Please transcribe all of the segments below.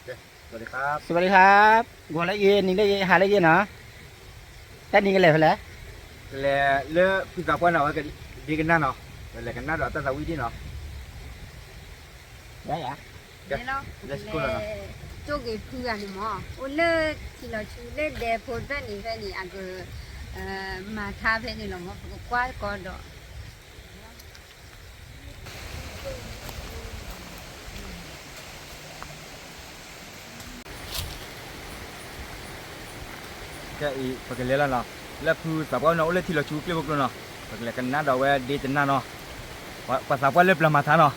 สวัสดีครับ สวัสดีครับ ဂီၤလၢအဂ့ၤ နံၤလၢအဂ့ၤ ဟါလၢအဂ့ၤနီၤ, တၢ်နံၤကလဲၤဖဲလဲၣ်, ကလဲၤလၢဖုသးပှၢ်န့ၣ် အဝဲကဒ့ကနၣ်နီၤ, ကလဲၤကနၣ်ဒီးတၢ်သးဝံၣ်ဒ်နီၤ, ယၤယၤ, ကလဲၤ ကၠိၣ်က့ၤဖုဂၤန့ၣ်မး အိၣ်လၢထံလီၤဆူလၢဒဲဖိတဖျၢၣ်န့ၣ်ဖဲန့ၣ် အက မၤထါဖဲန့ၣ်လီၤမး ပကကွၢ်ကီဒီး ခဲအံၤ ပကလဲၤလီၤနီၤ, လၢဖုသးပှၢ်န့ၣ် အိၣ်လၢထံလီၤဆူကျ့ဖိကျိနီၤ, ပကလဲၤကနၣ်ဒီးအဝဲဒ့တနၢ်နီၤ, ပှၤသးပှၢ်လၢပျၢၤမၤထါနီၤ.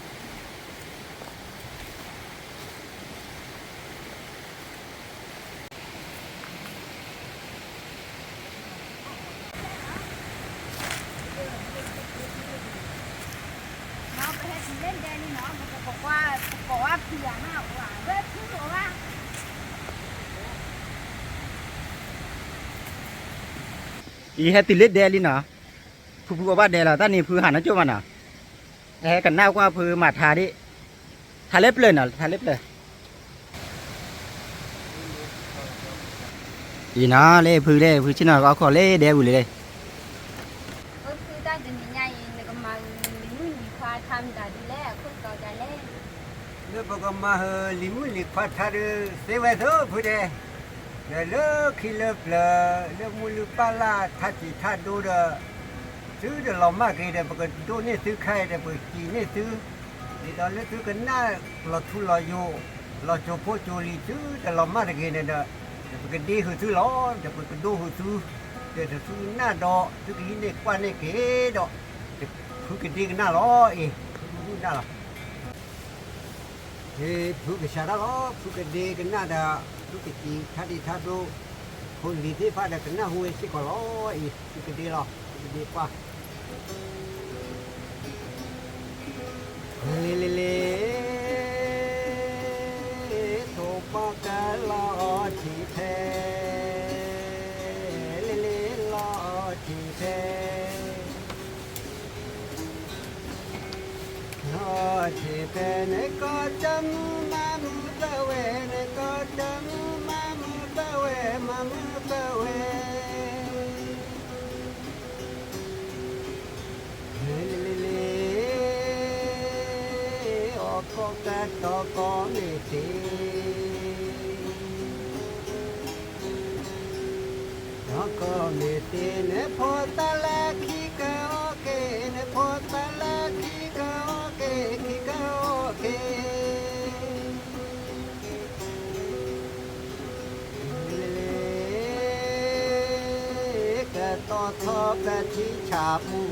အံၤဟဲတုၤလၢဒဲလံနီၤ, ဖုဖုအီၣ်ဘၣ်ဒဲလီၤ တၢ်န့ၣ်ဖုဟးနီၢ်ကၠိၣ်ဘၣ်နီၤ, ဟဲကနၣ်ကွၢ်ဖုမၤထါဒံး, ထါလၢပျၢၤနီၤ ထါလၢပျၢၤ အံၤနီၤ လၢဖုလၢ ဖုဆ့ၣ်နီၤကအီၣ်ခိၣ်လၢဒဲဝံၤလံလၢ, အိၣ်ဖုတၢ်တနံၤညါအံၤ နကမၤလံၤမုၣ်လံၤခွါထါမတၤဒုလဲၣ် အခိၣ်တီဒ်လဲၣ်, လၢပကမၤလံၤမုၣ်လံၤခွါထါဒု သ့ဝဲသိဖုဒဲး, ဒီးလၢခံလၢပျၢၤ လၢမုၢ်လုၢ်ပၢ်လၢ်ထါစံးထါဒိဒီး သုတလီၤမၢ်က့ၤဒီး ပကဒိးန့ၢ်သုခါအံၤဒီး ပကစံးန့ၢ်သု, ဒ်သိးလၢသုကနၣ်လီၤထူလီၤယိာ်, လီၤစိၤဖိစိၤလံၤ သုတလီၤမၢ်တဂ့ၤန့ၣ်ဒီး, ဒီးပကဒ့ဟုၣ်သုလီၤ, ဒီးပကဒိးဟုၣ်သု, ဒီးသုကနၣ်ဒီး သုကဟံးန့ၢ်ကွၢ်န့ၢ်က့ၤဒီး, ဖုကဒ့ကနၣ်လီၤအံၤ, ဖုကဒ့ကနၣ်လီၤ. ဖုကစးထီၣ်လီၤ, ဖုကဒ့ကနၣ်ဒီး, ဖုကစံးထါဒံးထါဒိ, ဖိလံၤသ့ၣ်တဖၣ်ဒီးကနၣ်ဟူဝဲစ့ၢ်ကီးလီၤအံၤ, ဖုကဒ့လီၤ, ဖုကဒ့ကွၢ်. လ့လ့လ့, ထိၣ်ပီကလီထံဖဲ, လ့လ့လီထံဖဲ လီၤထံဖဲန့ၣ် ကီၢ်တမုၢ်မၤမုၢ်ပၢဝဲန့ၣ် ကီၢ်တမုၢ်မၤမုၢ်ပၢဝဲ မၤမုၢ်ပၢဝဲ, လ့လ့လ့, အီၣ်ခိးကတီၤကီၢ်မ့ၢ်သ့ ကီၢ်မ့ၢ်သ့န့ၣ် ဖိသၣ်လၢခံကအီၣ်က့ၤန့ၣ် ဖိသၣ်လၢခံကအီၣ်က့ၤ ခံကအီၣ်က့ၤ လ့လ့လ့, ကတီၤထီၣ်ပထံဆၣ်ပူၤ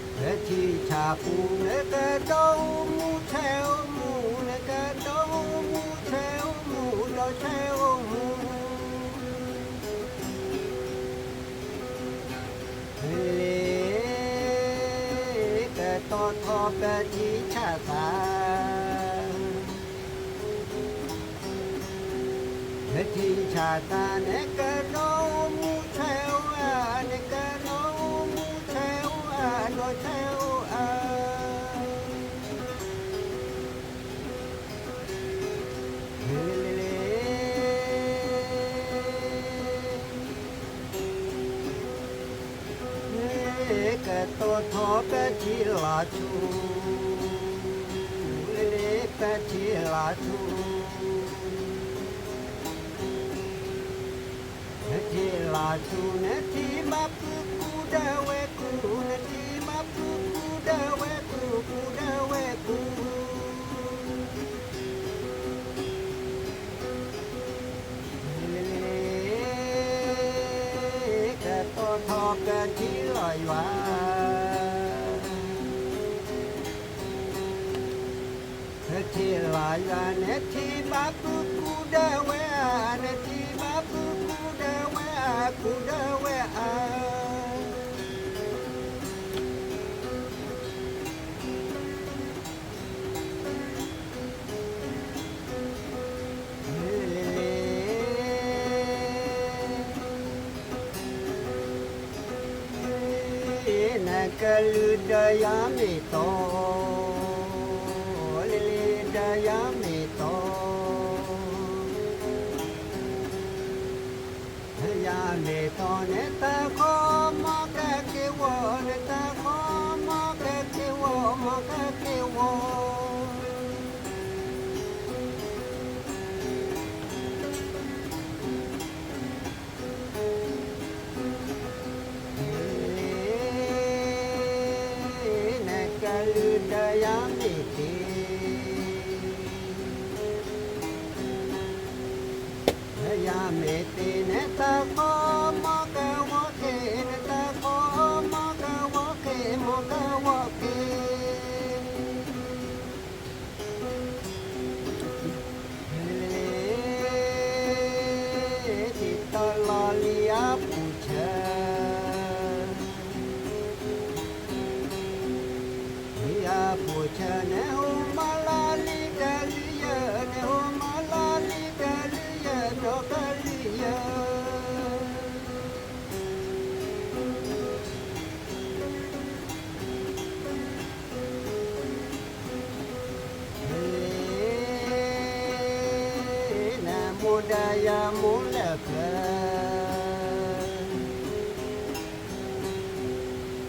ပထံဆၣ်ပူၤန့ၣ် ကဒီးအိၣ်မူဆဲးအိၣ်မူန့ၣ် ကဒီးအိၣ်မူဆဲးအိၣ်မူ ဒီးဆဲးအိၣ်မူ လ့လ့, ကတီၤထီၣ်ပထံဆၣ်သၣ် ပထံဆၣ်သၣ်န့ၣ် ကဒီးအိၣ်မူဆဲးအိၣ်အါန့ၣ် ကဒီးအိၣ်မူဆဲးအိၣ်အါ ဒီးဆဲးအိၣ်အါ လ့လ့လ့, ကတီၤထီၣ်ပထံလီၤဆူ, လ့လ့ပထံလီၤဆူ, ပထံလီၤဆူန့ၣ် ထံဘၣ်ဖုကူဒီးဝဲၢ်ကူန့ၣ် ထံဘၣ်ဖုကူဒီးဝဲၢ်ကူ ကူဒီးဝဲၢ်ကူ လ့လ့လ့, ကတီၤထီၣ်ပထံလီၤယွၤ, ပထံလီၤယွၤန့ၣ် ထံဘၣ်ဖုကူဒီးဝဲၢ်အါန့ၣ် ထံဘၣ်ဖုကူဒီးဝဲၢ်အါ ကူဒီးဝဲၢ်အါ လ့လ့လ့, နကလုၢ်ဒီးယၤမ့ၢ်တီ, တၢ်ယၤမ့ၢ်တီ ယၤမ့ၢ်တီ နတၢ်ခီမီကက့ၤဝီ, နတၢ်ခီမီကက့ၤဝီ, မီကက့ၤဝီ. နကလုၢ်တၢ်ယၤမ့ၢ်တ့ ယၤမ့ၢ်တ့ နတၢ်ခီမီကဝီၤက့ၤ, နတၢ်ခီမီကဝီၤက့ၤ, မီကဝီၤက့ၤ. ထံၣ်တၢ်လီၢ်လံအပူၤဆၢ, လံအပူၤဆၢ နအိၣ်မးလၢလံကလုၢ်ယဲၢ်, နအိၣ်မးလၢလံကလုၢ်ယဲၢ်, ဒီးကလုၢ်ယဲၢ်. နမိၢ်ဒီးယၤမိၢ်လၢပျၢၤ, န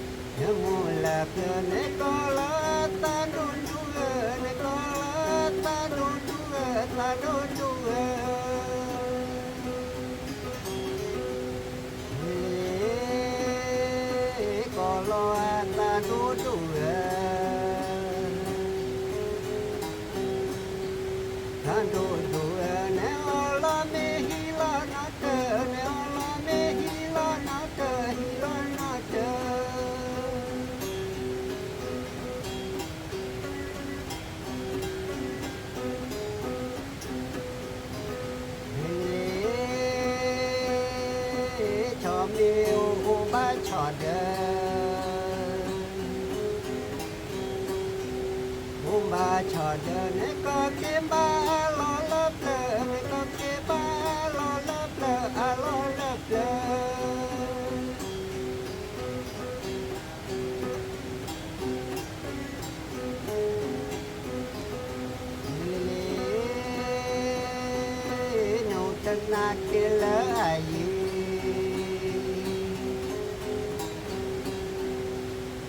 မိၢ်လၢပျၢၤ နကိးလၢတၢ်ဒိၣ်ဒိၣ်ဧၢ, နကိးလၢတၢ်ဒိၣ်ဒိၣ်ဧၢ, တၢ်ဒိၣ်ဒိၣ်ဧၢ. ကိးလီၤအတၢ်ဒိၣ်ဒိၣ်ဧၢ, တၢ်ဒိၣ်ဒိၣ်ဧၢ, နအီလီၤမ့ၢ်ဟံးလီၤနီတၢၢ်, နအီလီၤမ့ၢ်ဟံးလီၤနီတၢၢ်, ဟံးလီၤနီတၢၢ်. ဆီၣ်မ့ၢ်အိၣ်အိၣ်ဘၣ်ဆီၣ်ဒၢ, အိၣ်ဘၣ်ဆီၣ်ဒၢ နကက့ၤဘၣ်လီၤလၢပျၢၤ, နကက့ၤဘၣ်လီၤလၢပျၢၤ, အလီၤလၢပျၢၤ. နတနာ်က့ၤလၢအယံၤ,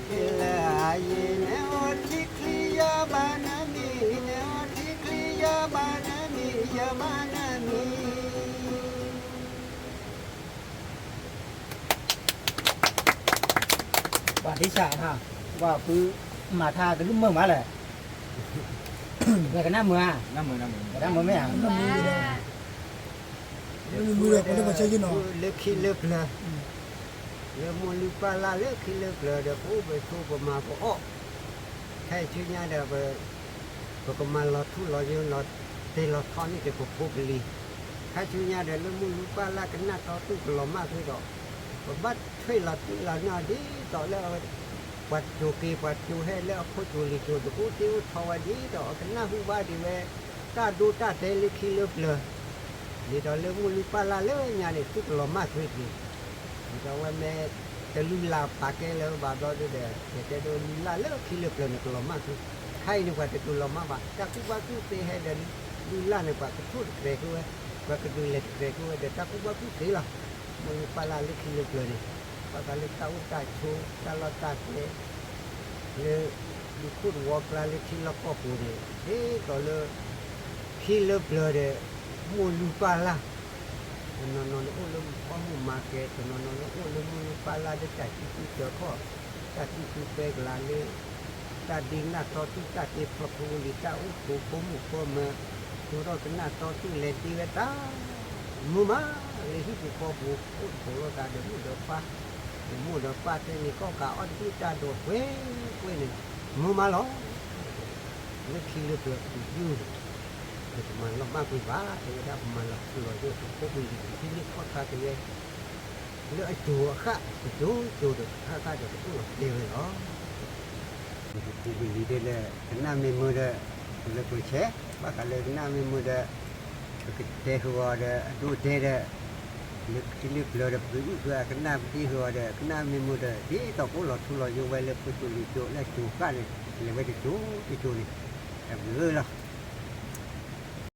က့ၤလၢအယံၤ နအိၣ်ထံချံယၤဘၣ်နမံၤ, နအိၣ်ထံချံယၤဘၣ်နမံၤ, ယၤဘၣ်နမံၤ. ဘၣ်ဒ့ဆၣ်, ဘၣ်ဖု, မၤထါကလုၢ်မုာ်မးလဲၣ်, ဝဲကနၣ်မုာ်ဧါ, ကနၣ်မုာ်မ့ၢ်ဧါ, လၢခံလၢပျၢၤ, လၢမုၢ်လုၢ်ပၢ်လၢ်လၢခံလၢပျၢၤဒီး ပအိၣ်ပဆိးပမၤပအီၣ်, ခဲအံၤဆူညါဒီး ပကမၤလီၤထူလီၤယိာ်လီၤတ့လီၤထီန့ၢ်က့ၤပဖိပလံၤ, ခဲဆူညါဒီးလၢမုၢ်လုၢ်ပၢ်လၢ်ကနၣ်တီတူၢ်ကလီၤမၢ်ကွံာ်ဒီး, ပဘၣ်ထွဲလီၤတ့လီၤန့ၢ်အီၤဒ်သိးလၢ ပှၤကၠိၤက့ၤပှၤကၠိၤဟဲလၢအခိၣ်ကၠိၤလံၤကၠိၤတကူၣ်တ့အိၣ်ထီဝဲဒ်သိး အကနၢ်ဟူဘၣ်ဒံးဝဲ တၢ်ဒိတၢ်တဲာ်လၢခံလၢပျၢၤ, ဒ်သိးလၢမုၢ်လုၢ်ပၢ်လၢ်လၢညါန့ၣ် သုကလီၤမၢ်ကွံာ်က့ၤ, ဒ်သိးဝဲမ့ၢ်တလုၢ်လၢ်ပာ်ကဲလၢဘၣ်ဘျီဒုဒီး ကတဲဒိလုၢ်လၢ်လၢခံလၢပျၢၤန့ၣ် ကလီၤမၢ်ကွံာ်, ခါအံၤန့ၣ် ပှၤတဒုးလီၤမၢ်ဘၣ်, တၢ်ကူၣ်ဘၣ်ကူၣ်သ့ဟဲဒီးလုၢ်လၢ်န့ၣ် ပှၤကထိၣ်တကြဲးကွံာ်ဝဲ, ပှၤကဒုးလဲၤတကြဲးကွံာ်ဝဲဒီးတၢ်ကူၣ်ဘၣ်ကူၣ်သ့လီၤ. မုၢ်လုၢ်ပၢ်လၢ်လၢခံလၢပျၢၤန့ၣ်, ဘၣ်ဃးလၢတၢ်အိၣ်တၢ်ဆိး တၢ်လီၢ်တၢ်ကျဲ လၢ ဒူခိၣ်တဝီကျါလၢထံလီၢ်ကီၢ်ပူၤန့ၣ် ဒ်သိးလၢ ခံလၢပျၢၤဒီး မုၢ်လုၢ်ပၢ်လၢ်, တနီၤနီၤန့ၣ်အိၣ်လၢအီၣ်မူးမၤကဲၤ, တနီၤနီၤန့ၣ်အိၣ်လၢမုၢ်လုၢ်ပၢ်လၢ်ဒီးတၢ်စုဆူၣ်တၢ်ခီၣ်, တၢ်စုဆူၣ်ပဲကလၤလၢ တၢ်ဒ့ကနၣ်တီတူၢ် တၢ်တ့ဖျီဖိလံၤ တၢ်အိၣ်ဆိးဖိမုၣ်ဖိမၢၤ, ဒိထီၣ်ကနၣ်တီတူၢ် လဲၤဒ့ဝဲတၢ် မုာ်မးလၢဟံၣ်ပူၤဃီပူၤ အိၣ်တကိးလိာ်သးဒီးမိၢ်ဒီးပၢ်, ဒီးမိၢ်ဒီးပၢ်တဲန့ၣ် ကီၢ်ကးအီၣ်တဘ့ၣ်တၢ်ဒိးကွဲကွဲန့ၣ် မုာ်မးလီၤ. လၢခံလၢပျၢၤပတယုၢ်န့ၣ် ပကမၤလီၤမၢ်ကွံာ်ဘၣ် တဲဝဲဒၣ် ပမၤလီၤထူလီၤယိာ် ပဖိပလံၤ ပဟံးန့ၢ်ခီၣ်ထါက့ၤဝဲ လၢအစိၤအဃၣ်တစိၤစိၤဒီး တခါခါဒီးတအိၣ်လီၤတဲဝဲလီၤ. ပဖိပလံၤဒ်လၢ ကနၣ်မ့ၢ်မုာ်ဒီး ပလၢပှဲၤဆဲး ဘၣ်ဃးလၢကနၣ်မ့ၢ်မုာ်ဒီး ပကတဲဃုာ်အီၤဒီး အဒိအတဲဒီး လၢခံလၢပျၢၤဒီး ပကအုၣ်ဃုာ်အကနၣ် ပဒ့ဃုာ်အီၤဒီး ကနၣ်မ့ၢ်မုာ်ဒီး ဒ်သိးကအိၣ်လီၤထူလီၤယိာ်ဝဲလၢပစိၤလံၤစိၤ လၢအစိၤဃၣ်န့ၣ် လဲၤဝဲတစိၤတစိၤန့ၣ် တၢ်ဘျုးလီၤ.